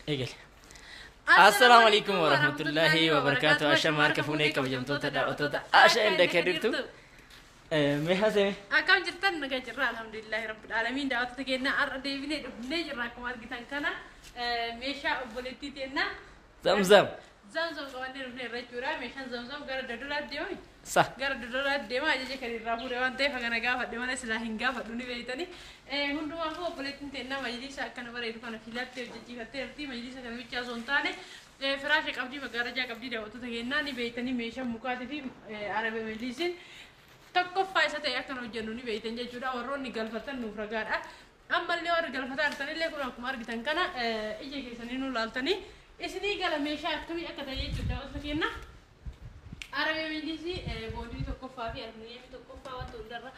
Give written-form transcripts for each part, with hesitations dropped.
Eegale. Assalaamu alaikum warahmatullahi wabarakatuh. Ashama harka fuunee kabajamtoota daawwattoota Asha inda Kadirtu. Mee haasa'e. Akkam jirtan? Nagaa jirra, alhamdulillahi rabbil aalamiin. Daawwattoota keenya, har'a deebinee dhufnee jirra. Akkuma argitan kana meeshaa obboleettii teennaa Zamzam. Zamzam qabannee dhufnee irra jechuudha. Meeshaan Zamzam gara Dodolaatti deema. Sa. Gara Dodolaatti deema. Ajaja kan irraa fuudhe waan ta'eef kana gaafadhe malee silaa hin gaafadhu, ni beeytani. Hundumaafuu obboleettiin teennaa majlisa akkana bareedu kana filattee hojjechiifattee jirti. Majlisa kana bichaa osoo hin taane firaasha qabdii, maggaarajaa qabdii. Daawwattoota keenyaa, ni beeytanii, meeshaa mukaatii fi arabe majlisiin tokkoffaa isa ta'e akkana hojjennu ni beeytan jechuudha. Warroonni galfatan nuuf ragaadha. Ammallee warri galfataa jirtanillee kun akkuma argitan kana ija keessanii nu laaltanii isinii gala meeshaa akkamii akka ta'e jechuudha, daawwattoota keenya. Arabee majlisii boondii tokkoffaa fi aluminiyeemii tokkoffaa wanta hundarra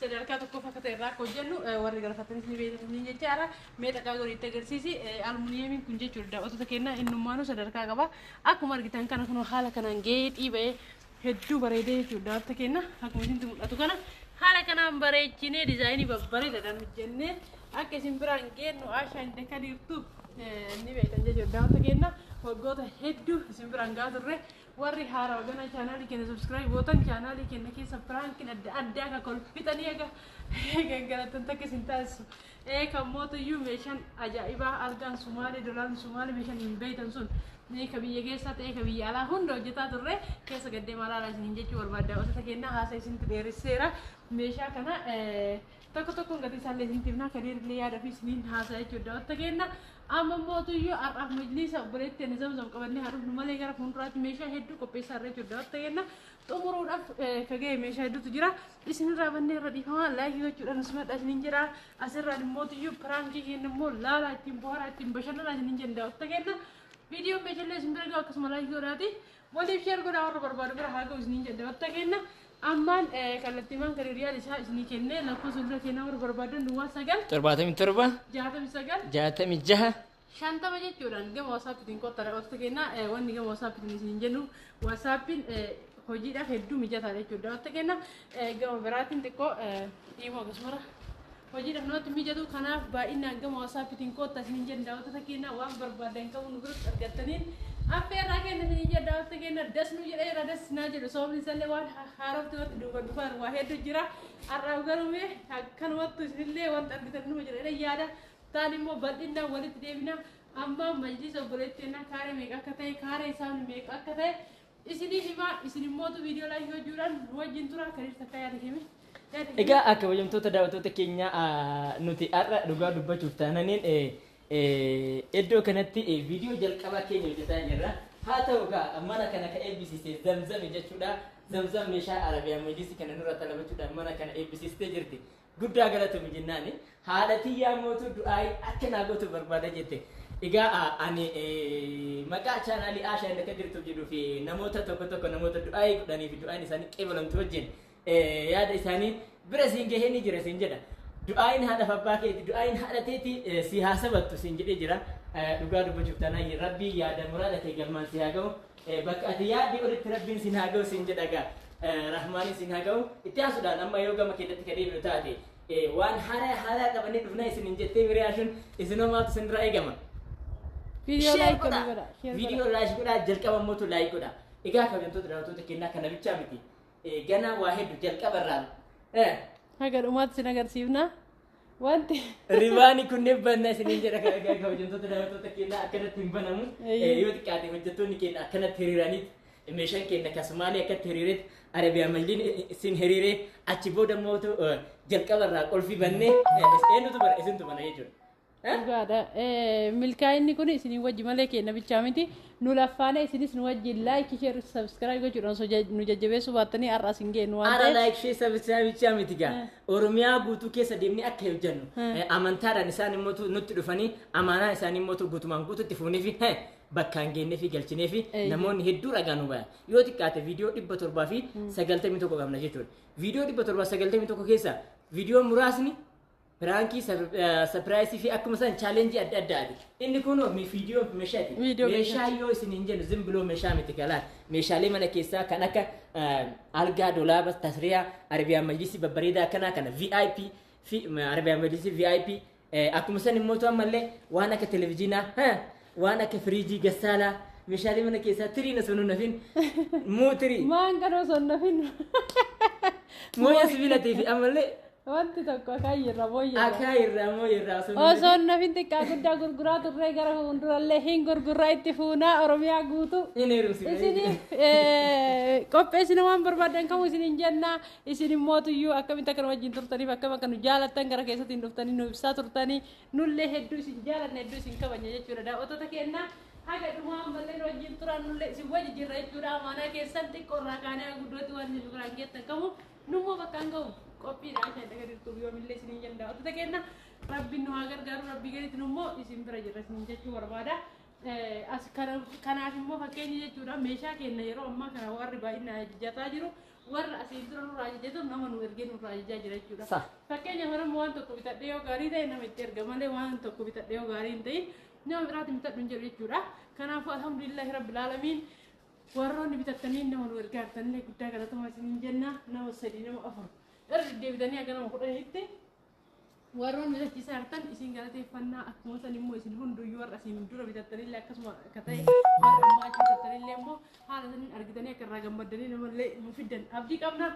sadarkaa tokkoffaa akka ta'e irraa akka hojjennu warri galfatanis ni beektan jechaadha. Mee xaqaa godiitti agarsiisi. Aluminiyeemiin kun jechuudha, daawwattoota keenya, innummaanuu sadarkaa qaba. Akkuma argitan kana kun haala kanaan geexii ba'ee hedduu bareedee jechuudha, daawwattoota keenya. Akkuma isintti mul'atu kana haala kanaan bareechinee diizaayinii babbareedaadhaan hojjennee akka isin biraan geennu Ashaan Dakadiirtu ni beektan jechuudha, daawwattoota keenya. Waggoota hedduu isin biraan gaa turre. Warri haarawaa gana chaanaalii keenya subscribe gootan, chaanaalii keenya keessa prankiin adda addaa akka kolfitanii akka gangalatan takka isin taasisu. Ee, kan mootuyyuu meeshaan ajaa'ibaa algaan Sumaalee, dolaan Sumaalee, meeshaan hin beektan sun mee ka biyya keessaa ta'e ka biyya alaa hunda hojjetaa turre keessa gaddeemaa ilaalaa isiniin jechuu barbaadda. Daawwattoota keenya, haasa isinitti dheeresseera. Meeshaa kana tokko tokkoon gatii isaallee isinitti himna, kadiirillee yaada fi isiniin haasa jechuudha, daawwattoota keenya. Amma mootuyyuu har'aaf majlisa obboleettii ani Zamzam qabannee haa dhufnu malee gara fuulduraatti meeshaa hedduu qopheessaa irra jechuudha, daawwattoota keenya. Xumuruudhaaf ka ga'e meeshaa hedduutu jira. Isinirraa bannee irra dhiifamaa, like gochuudhaan simadha isiniin jedha. Asirraan immootuyyuu prankii keenya immoo laalaa, ittiin bohaaraa, ittiin bashannanaa isiniin jenna, daawwattoota keenya. Viidiyoon meeshaalee isin bira ga'u akkasuma like godhaati. Waliif share godhaa, warra barbaadu bira haa ga'u isiniin jedha, daawwattoota keenya. Ammaan kallattiimaan kan hiriyaa isaa isinii kennee, lakkoofsa bilbila kennaa warra barbaadan 09 77 69 66 50 jechuudhaan gama WhatsAppiitiin kottaa, daawwattoota keenya. Wanni gama WhatsAppiitiin isin jennu, WhatsAppiin hojiidhaaf hedduu mijataadha jechuudha, daawwattoota keenya. Gama biraatiin xiqqoo dhiimoo akkasumara hojiidhaaf namatti mijatu. Kanaaf baay'inaan gama WhatsAppiitiin kottaa isin jenna, daawwattoota keenya. Waan barbaadan qabu nu biratti argattaniin affeerraa kenna isin jedha, daawwattoota keenya. Das nu jedheera, das naa jedhu. Sababni isaallee waan haarofti wanti duuba dhufaan waa hedduu jira. Har'aaf garuu mee akkanumattu isinillee wanta argitan numa jira yaada taan immoo bal'inaan walitti deebina. Amma majlisa obboleettii keenyaa kaaree meeqa akka ta'e, kaaree isaan meeqa akka ta'e isinii himaa. Isin immootu viidiyoo like gochuudhaan nu wajjin tura. Kan takka yaada keemi. Egaa akka kabajamtoota daawwattoota keenya, nuti har'a dhugaa dubbachuuf taananiin iddoo kanatti viidiyoo jalqabaa keenya hojjetaa jirra. Haa ta'u egaa mana kana ka eebbisiise Zamzami jechuudha. Zamzam meeshaa Arabiyaa majlisii kana nurra talabachuudhaan mana kana eebbisiistee jirti. Guddaa galatoomi jennaani. Haadha tiyyaa mootu du'aayi akka naa gootu barbaada jette. Egaa ani maqaa chaanaalii Ashaa Indaka jirtuuf jedhuu fi namoota tokko tokko, namoota du'aayii godhanii fi du'aayin isaanii qeebalamtu wajjin yaada isaanii bira siin gahee ni jira siin jedha. Du'aayin haadhaaf abbaa keeti, du'aayin haadha teeti si haa sabattu siin jedhee jira. Dhugaa dubbachuuf taanaan Rabbii yaada muraada kee galmaan si haa ga'u. Bakka ati yaadde olitti Rabbiin siin haa ga'u siin jedha gaa. Rahmaaniin siin haa ga'u. Itti aansuudhaan amma yoo gama keessatti ka deebinu taate, waan haaraa haaraa qabannee dhufnaa isiniin jettee miriyaashuun isinoo maaltu isinirraa eegama? Viidiyoo Share like godhaa. godhaa. Share Viidiyoo like godhaa, jalqaba mootu like godhaa. Egaa kabajamtoota daawwattoota keenyaa, kana bichaa miti. Ganaa waa hedduu jalqaba irraa. Haga dhumaatti isin agarsiifna. Wanti Ribaani kunneen banna isiniin jedha, kabajamtoota daawwattoota keenyaa, akkanatti hin banamu. Yoo xiqqaate hojjettoonni keenya akkanatti hiriiraniit, meeshaan keenya kan Sumaalee akkatti hiriireet, Arabiyaa majliin isin hiriiree, achi booda mootu jalqaba irraa qolfii bannee eenyutu bana? Isintu bana jechuudha. Dhugaadha. Milkaa'inni kun isinii wajji malee keenya bichaa miti. Nu laffaane isinis nu wajjin like, share, subscribe gochuudhaan osoo nu jajjabeessuu baattanii har'a isin geenyu waan Ara ta'eef. Like, share, subscribe bichaa miti gaa. Oromiyaa guutuu keessa deemnee akka hojjennu amantaadhaan isaan immoo nutti dhufanii amaanaa isaanii immoo guutumaan guututti fuunee fi bakkaan geennee fi galchinee fi namoonni hedduu ragaa nu bayan. Yoo xiqqaate viidiyoo 791 qabna jechuudha. Viidiyoo 791 keessa viidiyoo muraasni prankii, surprise fi akkuma san challenge adda addaati. Inni kun viidiyoo meeshaati. Viidiyoo. Meeshaa yoo isin hin jennu ዝም ብሎ meeshaa miti galaan. Meeshaalee mana keessaa kan akka algaa, dolaaba, tasriyaa, arabiyaa majlisii babbareedaa akkanaa kana VIP fi arabiyaa majlisii VIP, akkuma san immoo ammallee waan akka televizyiinaa. Waan akka firiijii, gassaalaa, meeshaalee mana keessaa tiriin osoo nun hafin mootirii Maan kan osoo hin hafin mooya sibiilatii fi ammallee wanti tokko akaayirra booyyee. Akaayirraa mooyirraa osoo nun hafin. Osoo hin hafin xiqqaa guddaa gurguraa turree gara fuuldurallee hin gurgurraa itti fuunaa Oromiyaa guutuu. Hin heerumsifne. Isiniif qopheessina waan barbaadan kamuu isiniin jenna. Isin immootuyyuu akkamitti akka nu wajjin turtaniif akkam akka nu jaalattan gara keessatti dhuftanii nu ibsaa turtanii nullee hedduu isin jaalanna, hedduu isin kabajna jechuudha. Daawwattoota keenya haga dhumaa ammallee nu wajjin turan, nullee isin wajji jirra jechuudha. Amaanaa keessan xiqqoo irraa kaanee haga guddootti waan isin biraan geettan kamuu nummoo bakka hin ga'u qophiidha. Ashaan dhaga dirtuuf yoomillee isiniin jenna. Daawwattoota keenya, Rabbiin nu haa gargaaru, Rabbii gaditti nummoo isin bira jirra isiniin jechuu barbaada. As kanaaf immoo fakkeenya jechuudha, meeshaa keenya yeroo ammaa kana warri baay'inaan ajajataa jiru warra asiin dura nurraa ajajatu, nama nu ergee nurraa ajajaa jira jechuudha. Fakkeenyaaf nama waan tokko bitadhee yoo gaarii ta'e nama itti erga malee waan tokko bitadhee yoo gaarii hin ta'in nama biraatti bitadhu hin jedhu jechuudha. Kanaafuu alhamdulillahi rabbil aalamiin, warroonni bitattanii nama nu ergaa jirtanillee guddaa galatoomaa isiniin jenna. Nama sadii, nama afur irra deddeebitanii haga nama 10tti warroon bitachiisaa jirtan isin galateeffannaa. Akkuma san immoo isin hunduyyuu warra asiin dura bitattanillee akkasuma akka ta'e, warra ammaa achi bitattanillee immoo haala saniin argitanii akka irraa gammaddanii namallee nu fiddan abdii qabna.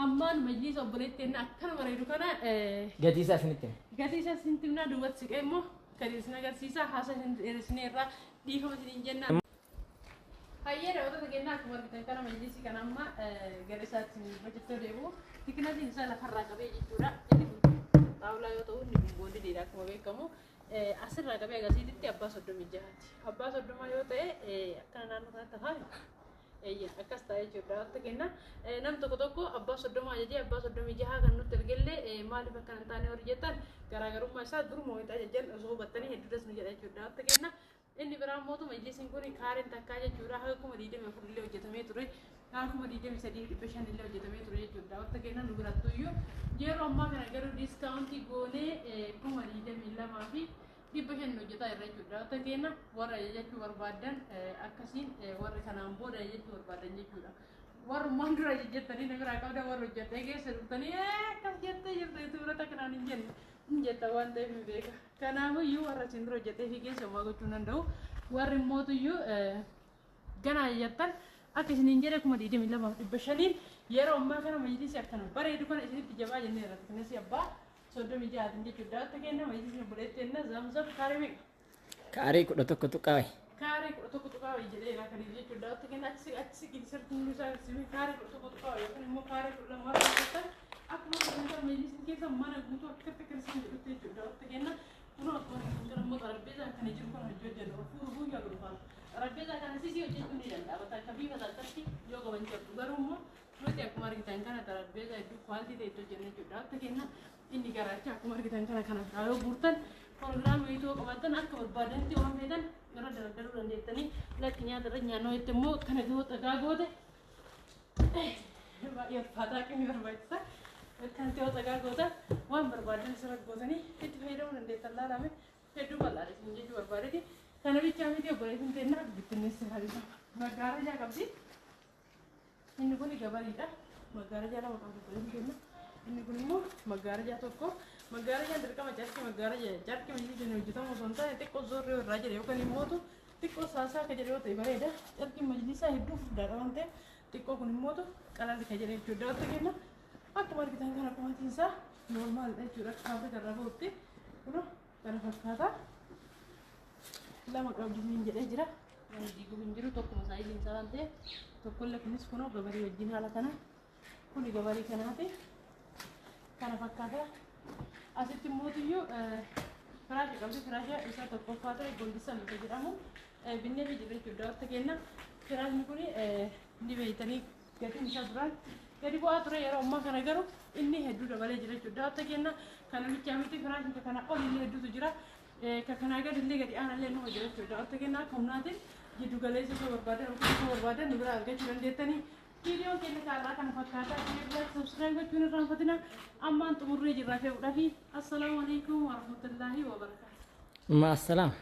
Ammaan majliisa obboleettii akkana bareedu kana Gatii isaa isinitti hima. Gatii isaa isinitti himnaa, duubatti siqee immoo kan isin agarsiisa. Haasaa isin dheeressinee irraa dhiifama isiniin jenna. Hayyee daawwattoota keenyaa, akkuma argitan kana majlisii kana amma gara isaatti hojjechuu deemu. Thicknessiin isaa lafarraa qabee jechuudha. Inni kun xaawulaa yoo ta'u, inni kun boondiidha akkuma beekamu. Asirraa qabee agarsiisitti abbaa 36ti. Abbaa 30 yoo ta'e akkana naannoo kanatti hafaa. Eeyya, akkas ta'a jechuudha. Daawwattoota keenya, nam tokko tokko abbaa 30 ajajee abbaa 36 kan nutti ergellee maaliif akkana hin taane warri jettan, garaagarummaa isaa duruma wayita ajajan osoo hubattanii hedduutas nu jedha jechuudha. Daawwattoota keenya, inni biraa mootu majlisiin kun kaareen takkaa jechuudha haga 24,000 illee hojjetamee ture. Haga 23,500 illee hojjetamee ture jechuudha. Daawwattoota keenya, nu birattu iyyuu yeroo ammaa kana garuu discountii goonee 22,500 hojjetaa jirra jechuudha. Daawwattoota keenya, warra ajajachuu barbaaddan akkasiin, warri kanaan booda ajajachuu barbaadan jechuudha. Warrummaan dura ajajjattanii na biraa qabda, warra hojjettee keessa dhuftanii akkas jettee jirtu biratti akkanaan hin jenne hin jetta waan ta'eef hin beeka. Kanaafuyyuu warra isin dura hojjettee fi keessa homaa gochuu hin danda'u. Warri immootuyyuu ganaa ajajattan akka isiniin jedhe 22,500n yeroo ammaa kana majlisii akkana bareedu kana isinitti jabaa jennee irratti kunis abbaa 36tiin jechuudha. Daawwatta keenya, majlisii obboleetti jenna Zamzam kaaree meeqa? Kaarii 11 tuqaa wayi. Kaaree 11 tuqaa wayi jedheera kan jechuudha. Daawwatta keenya, achi achi sirriitti mul'isuu agarsiisee kaaree 11 tuqaa wayi yookaan immoo kaaree 12 warra jettan akkuma argitan majlisni keessa mana guutuu akkatti akka isin jedhutti jechuudha. Daawwatta keenya, kun akkuma argitan kana immoo xarapheezaa kana jiru kana hojii hojjennu fuuru guyyaa godhu. Xarapheezaa kana sisii hojjechuu ni danda'a. Bakka bifa salphatti yoo qaban cabdu, garuu immoo nuti akkuma argitan kana xarapheezaa hedduu quality ta'e itti hojjennu jechuudha. Daawwatta keenya, inni garaacha akkuma argitan kana kana yoo guurtan proogiraamii itoo qabaattan akka barbaadanitti waan feetan irra daldaluu dandeettanii. Lakki, nyaata irra nyaannoo jetti immoo kana yoo dhagaa goote baay'ee ulfaataa qimii barbaachisa. Akkanatti yoo dhagaa gootan waan barbaadan asirra gootanii itti fayyadamuu dandeettan. Laalame, hedduu bal'aadha isin jechuu barbaadeeti. Kana bichaa miti, obboleettiin teennaa bittinneessa isaa maggaarajaa qabdi. Inni kun gabariidha. Maggaarajaa lama qabdi obboleettiin teennaa. Inni kun immoo maggaarajaa tokko. Maggaarajaan dirqama carqii maggaarajaa carqii majlisii hojjetamu osoo hin taane xiqqoo zoorree irraa jedhe yookaan immootu xiqqoo saasaa akka jedhe yoo ta'e bareeda. Carqiin majlisaa hedduu furdaadha waan ta'eef xiqqoo kun immootu qalalli ka jedhe jechuudha. Daawwatta keenya, akkuma argitan kana qumatiin isaa normaalidha jechuudha. Akka faabirika irraa bahutti kun kana fakkaata. Lama qabdi niin jedhee jira. Namni diiguuf hin jiru, tokkuma sizeiin isaa waan ta'eef tokkollee. Kunis kunoo gabarii wajjin haala kana, kuni gabarii kanaati. Kana fakkaata. Asitti mootiyyuu firaasha qabdi. Firaasha isa tokkoffaa ta'e gondisa miti jedhamu binnee fi jirra jechuudha. Daawwatta keenya, firaashni kun ni beeytanii gatiin isaa duraan gadi bu'aa ture, yeroo ammaa kana garuu inni hedduu dabalee jira jechuudha. Daawwatta keenya, kana bichaa miti, firaashni kana ol illee hedduutu jira. Ka kanaa gadi illee gadi aanallee nu jira jechuudha. Daawwatta keenya, akka humnaatiin jiddu galeessa osoo barbaadan yookiin osoo barbaadan nu biraa argachuu dandeettanii. Viidiyoon keenya kaarraa kana fakkaataa, share, subscribe gochuun irraanfatina. Ammaan xumurree jirra fe'uudhaafi. Assalaamu alaikum warahmatullaahi wabarakaatu. Maasalaam.